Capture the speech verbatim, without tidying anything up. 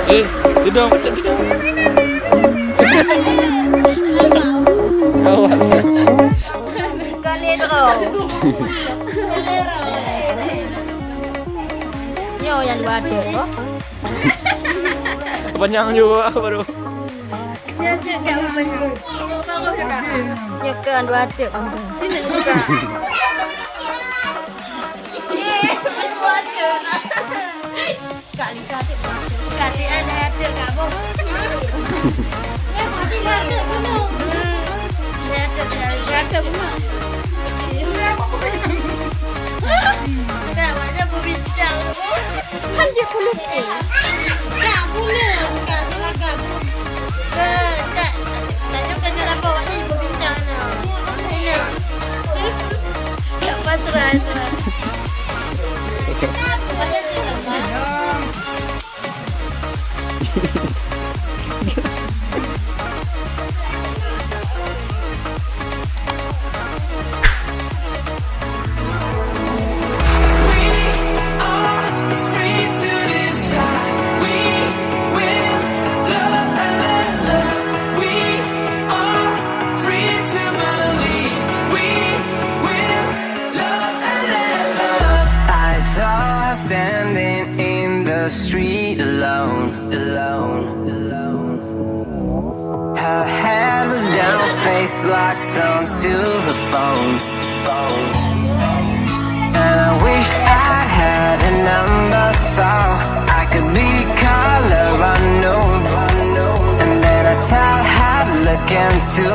Eh, sidang, macam sidang. Kawan. Kali tu. Nyoe nyang dua tu. Panjang juga baru. Nyoe kan dua tu. Sini juga. Kak Lisa tu. Kak Lisa ada tu, Kak Bong. Eh, mati lah tu, bunuh. Ada tu, ada tu, bunuh. Kak, macam berbincang. Kan dia puluh. Kak, bunuh. Kak, dia lagak, Bu. Kak, Kak, saya kan dalam bawah ni berbincang. Ini. Tak pasrah, pasrah. I saw her standing in the street alone. Her head was down, face locked onto the phone. And I wished I had a number so I could be color unknown. And then I tell her to look into